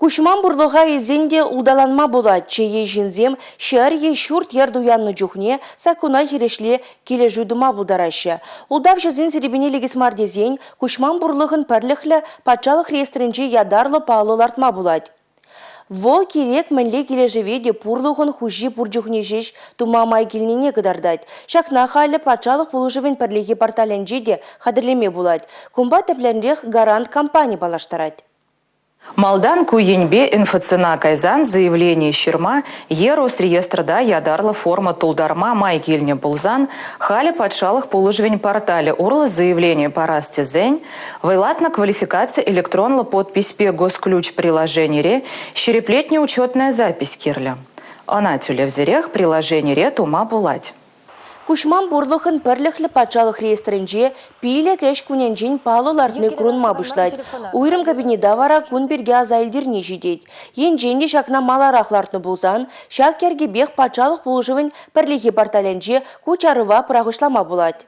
Куҫман пурлӑха илсен те улталанма пулать. Чее ҫынсем ҫӗр е ҫурт-йӗр туяннӑ чухне саккуна хирӗҫле килӗшӳ тума пултараҫҫӗ. Ултавҫӑсен серепине лекес мар тесен куҫман пурлӑхӑн пӗрлӗхлӗ патшалӑх реестрӗнче ятарлӑ паллӑ лартма пулать. Вӑл кирек мӗнле килӗшӗве те пурлӑхӑн хуҫи пур чухне ҫеҫ тума май килнине кӑтартать. Ҫакна халӗ патшалӑх пулӑшӑвӗн пӗрлехи порталӗнче те хатӗрлеме пулать. Кунпа тӗплӗнрех «Гарант» компани паллаштарать. Малтан ку енпе МФЦна кайсан заявлени ҫырма е Росреестрта ятарлӑ форма тултарма май килнӗ пулсан, халӗ патшалӑх пулӑшӑвӗн порталӗ урлӑ заявлени парас тесен вӑйлатнӑ квалификаци электронлӑ подписьпе Госключ приложенире ҫирӗплетнӗ учетная запись кирлӗ. Ӑна тӳлевсӗрех приложенире тума пулать. Куҫман пурлӑхӑн пӗрлӗхлӗ патшалӑх реестрӗнче 5 ӗҫ кунӗнчен паллӑ лартни курӑнма пуҫлать. Уйрӑм кабинета вара кун пирки аса илтерни ҫитет. Енчен те ҫакна маларах лартнӑ пулсан, ҫак йӗркепех патшалӑх пулӑшӑвӗн пӗрлехи порталӗнче ку чарӑва пӑрахӑҫлама пулать.